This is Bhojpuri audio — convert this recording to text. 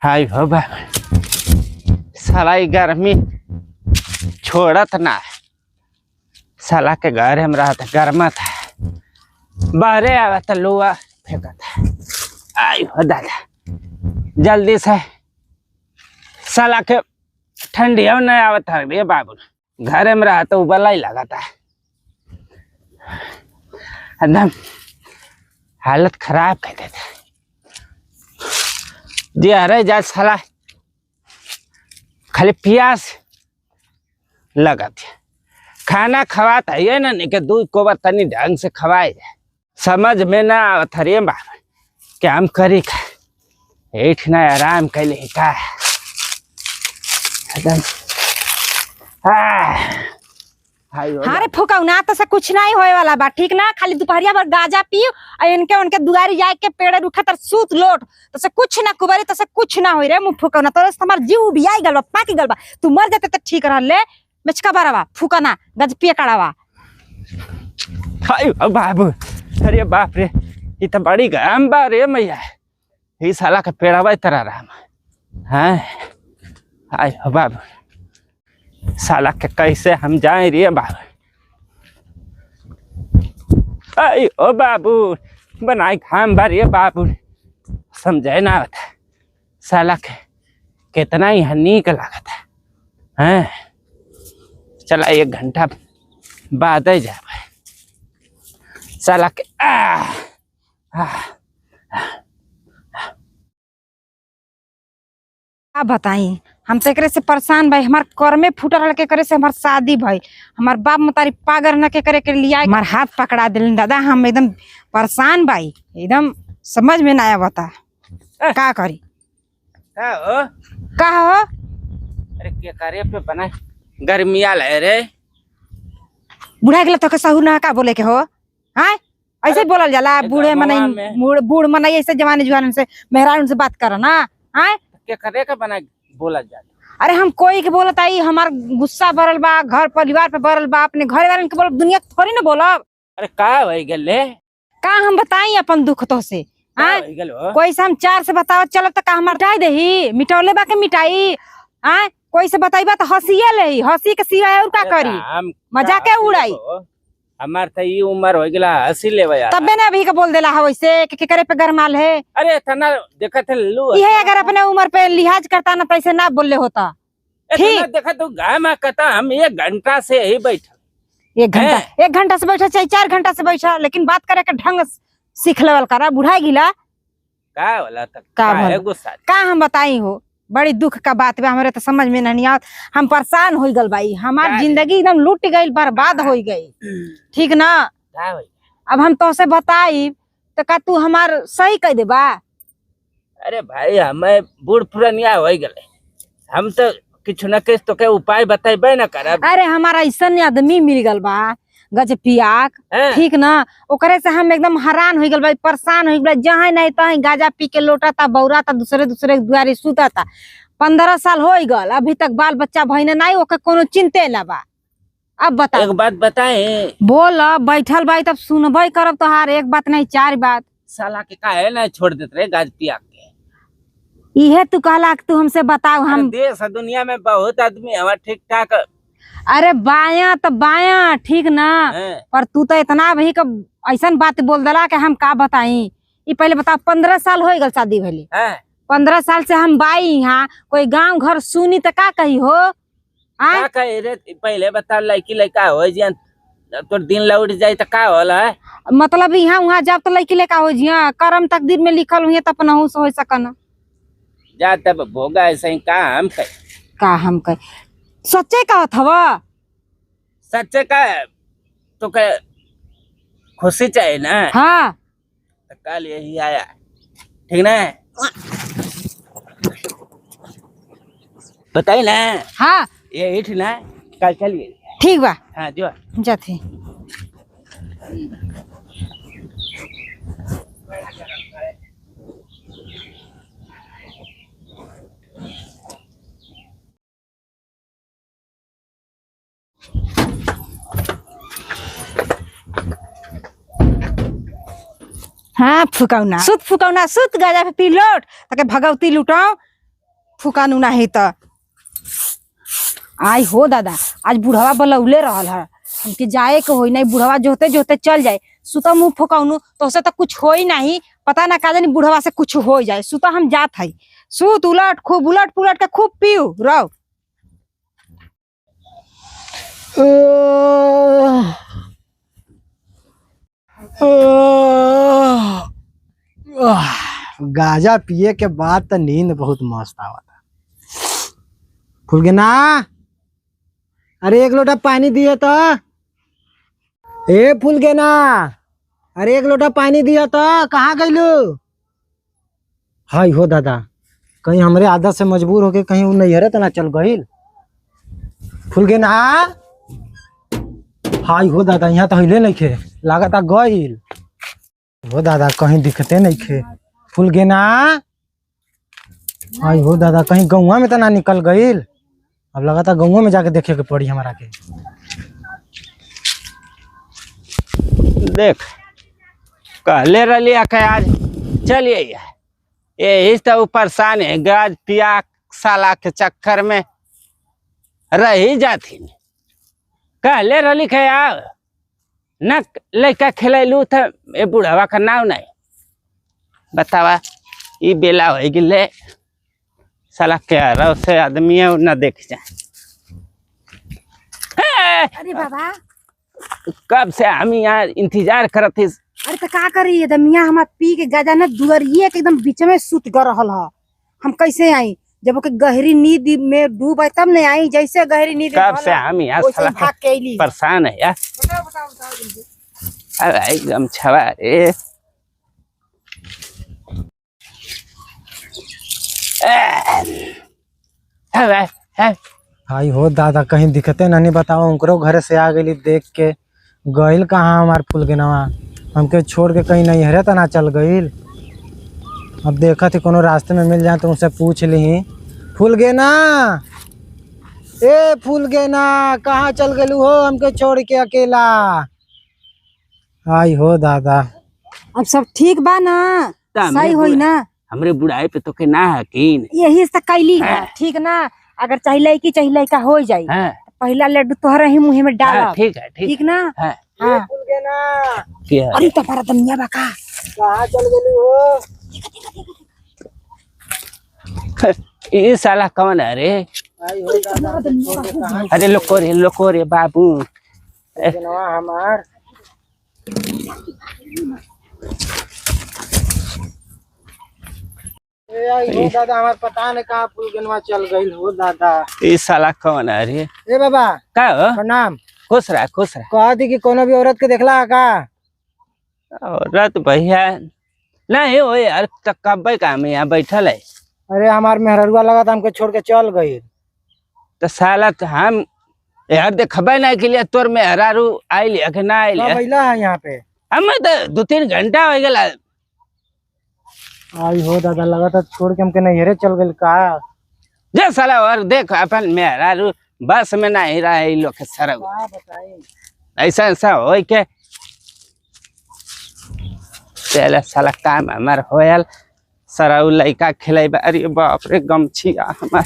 हाय हो बा, साला ई गर्मी छोड़त ना। साला के घर में रहत गरमत है, बाहरे आवत लोआ फेंकत है। आई हो दादा, जल्दी से साला के ठंडी नहीं आवत है रे बाबू। घर में रहत उबला ही लगता है, एकदम हालत खराब कर देता है जी। अरे जा साला खाली प्यास लगत है, खाना खवात है ना नहीं के दू कोबर तनी ढंग से खवाए जाए। समझ में ना आवत रे बाप कि हम करी का, एठ ना आराम कैले का एकदम। हाँ रे फुकौना तो से कुछ नहीं होए वाला बा, ठीक ना? खाली दोपहरिया भर गाजा पियो आ इनके उनके दुआरी जाए के पेड़ रुखा तर सूत लोट तो से कुछ ना कुबरी, तो से कुछ ना होई रे मुँह फुकौना। तोरे से हमार जीव बियाई गल बा, पाकी गल बा। तू मर जाते तो ठीक रह ले। मेचका बरावा फुकना गज पिए कड़ावा। हाय बाबू, अरे बाप रे, ये तो बड़ी गरम बा रे मैया। ये साला का पेड़ावा तरह राम हाँ। हाय बाबू, साला के कैसे हम जाए रे बाबू। आई ओ बाबू, बनाई खाम बा रे बाबू, समझे ना आता साला के कितना ही नीक लागत है। हैं चला एक घंटा बाद ही जाए साला के। आ, आ, का बताई, हम तो एकरे से परेशान भाई। हमार कर में फूटल रह के करे से हमार शादी भाई, हमार बाप मतारी पागर न के करे के लिया हमार हाथ पकड़ा दिलन दादा। हम एकदम परेशान भाई, एकदम समझ में ना आवता का करी। का हो का हो? अरे के करे पे बना गर्मिया ले रे। बूढ़ा गेला तो के सहू ना का बोले के हो? हाँ ऐसे बोलल जाला बूढ़े गमवा मनई में। बूढ़ मनई ऐसे जवानी जुआन से मेहरान से बात कर ना। हाँ के करे के बना बोला जाला? अरे हम कोई के बोलत आई, हमार गुस्सा भरल बा, घर परिवार पे भरल बा, अपने घर वालन के बोलब, दुनिया के थोड़ी ना बोलब। अरे का हो गेल रे? का हम बताई अपन दुख तो से? का हाँ हो गेल हो? कोई से हम चार से बतावत चलब त का हमार मिटाई देही? मिटौले बा के मिटाई? हाँ कोई से बताईबा त हंसिए लेही, हंसी के सिवाय और का अरे करी? हम मजाक के उड़ाई। हमार त ई उम्र हो गेला हंसी लेवे यार। तबे ना अभी के बोल देला है वैसे कि केकरे पे गरमाल है। अरे इतना देखत है लू। इहे अगर अपने उम्र पे लिहाज करता ना तैसे ना बोलले होता। इतना देखत तो गाय में कहता हम एक घंटा से ही बैठल। एक घंटा, एक घंटा से बैठा चाहे 4 घंटा से बैठा, लेकिन बात करे के ढंग सीख लेवल करा। बुढ़ाई गिला का होला त का का भला? है गुस्सा? का हम बताई हो, बड़ी दुख का बात बा, हमरे तो समझ में नहीं आवत। हम परेशान हो गल भाई, हमार का रे? जिंदगी एकदम लूट गई, बर्बाद हो गई, ठीक ना? का होई? अब हम तोसे बताई तो का तू हमार सही कह देबा? अरे भाई हमें बूढ़ पुरानिया हो गए, हम तो किछु न किछु तो के उपाय बतेबे न करब। अरे हमारा ऐसा आदमी मिल गल बा गज पियाक, हैं? ठीक ना? ओकरे से हम एकदम हैरान हो गल भाई, परेशान हो गल। जहाँ नहीं तहीं गाजा पी के लोटाता बौराता, दूसरे दूसरे के दुआरी सुताता। 15 साल हो गल, अभी तक बाल बच्चा भइने नहीं, ओके कोनो चिंते ना बा। अब बता। एक बात बताए? बोल, बैठल भाई तब सुनबे करब तोहार, एक बात नहीं 4 बात। साला के काहे ना छोड़ देत रे गाज पिया के? इहे तू कहला कि तू हमसे बताओ। अरे हम देश दुनिया में बहुत आदमी हवा ठीक ठाक। अरे बाया तो बाया, ठीक ना? हैं? पर तू तो इतना भी का ऐसा बात बोल देला कि हम का बताई। ई पहले बताओ, 15 साल हो गल शादी भइले। हैं? 15 साल से हम बाई यहाँ, कोई गांव घर सुनी तो का कही हो? आ? का कहे रे? पहले बता, लड़की लड़का हो जियन तो दिन लौट जाए तो का होला है? मतलब यहाँ वहाँ जब तो लड़की लेका हो जिया, करम तकदीर में लिखल हुई तो अपना से हो सकन। जा तब भोगा ऐसे ही का हम कहे? का हम कहे? सच्चे कहत हवा? सच्चे का तो के खुशी चाहिए ना? हाँ। तो कल यही आया, ठीक ना? बताई ना। हाँ। ये ठीक ना, कल चलिए। ठीक बा। हाँ जो जाते। हाँ फुकौना सुत, फुकौना सुत, गाजा पे पी लोट ताके भगवती लुटाओ। फुकानु नाही त। आई हो दादा, आज बुढ़वा बलौले रहल है, हमके जाए के होई नहीं, बुढ़वा जोते जोते चल जाए। सुता मुंह फुकाउनु तो उसे तो कुछ होई नहीं, पता ना का जानी बुढ़वा से कुछ हो जाए। सुता हम जात है, सुत उलट खूब उलट पुलट के खूब पीऊ रहो। गाजा पिए के बाद त नींद बहुत मस्त आवता। फुलगेना, अरे एक लोटा पानी दिए तो। ए फुलगेना, अरे एक लोटा पानी दिया तो, कहाँ गइलू? हाय हो दादा, कहीं हमरे आदत से मजबूर होके कहीं उ नैहरे त ना चल गइल। फुलगेना, हाय हो दादा, यहाँ तो हिले नहीं खे, लागता गइल। हो दादा, कहीं दिखते नहीं खे। फुलगेना, हाय हो दादा, कहीं गौवा में तो ना निकल गइल। अब लगाता गौवा में जाके देखे के पड़ी हमारा के। देख कहले रही के आज चलिए, यही तो परेशान है, गाज पिया साला के चक्कर में रही जाती। कहले रही के आओ न लड़का खिलैलू था, ए बुढ़वा का नाव नहीं बतावा। ई बेला हो गिले साला के रहो से आदमी न देख जाए। अरे बाबा, कब से हम यहाँ इंतजार करत ही। अरे तो का करी एकदम यहाँ हम पी के गाजा न दुअरिए के एकदम बीच में सुत ग रहल ह। हम कैसे आई जब ओके गहरी नींद में डूब तब नहीं आई, जैसे गहरी नींद कब से हम यहाँ साला भाग के आइली, परेशान है यार। बताओ बताओ बताओ जल्दी। अरे गमछवा रे, हाय हो दादा, कहीं दिखते नहीं, बताओ उनकरो घर से आ गई देख के गइल कहाँ हमार फुलगेनवा, हमके छोड़ के कहीं नहीं हरे तना चल गइल। अब देखत ही कोनो रास्ते में मिल जाए तो उनसे पूछ ली। फुलगेना, ए फुलगेना, कहाँ चल गइलू हो हमके छोड़ के अकेला? हाय हो दादा, अब सब ठीक बा ना? सही होई ना? हमरे बुढ़ाई पे तो के ना हकीन, यही से कैली है ठीक ना। अगर चाहे लड़की चाहे लड़का हो जाए, पहला लड्डू तोहरा ही मुंह में डाल। ठीक है ठीक, ठीक ना? हाँ। हाँ। अरे तो पर दमिया बाका कहाँ चल गइलू हो? ये साला कौन है रे? अरे लोको रे बाबू हमार। ए दादा, हमार पता नहीं कहाँ फुलगेनवा चल गइल हो दादा। ये साला कौन है रे? ए बाबा, का हो? प्रणाम। खुश रहा खुश रहा। कह दी कि कोनो भी औरत के देखला का? औरत भैया नहीं हो यार, तो कब काम यहाँ बैठल है। अरे हमार मेहररुआ लगा था हमके छोड़ के चल गई। तो साला तो हम यार देखबे नहीं के लिए तोर मेहरारू आइल कि ना आइल है यहाँ पे। हम तो 2-3 घंटा हो गया। आई हो दादा, लगा था छोड़ के हमके नैहरे चल गइल का। जे साला और देख अपन मेहरारू बस में नहीं रहा है लोग के सरग। ऐसा ऐसा हो के चल साला काम हमार होयल सराउ लड़का खिलेबा। अरे बाप रे गमछी हमार।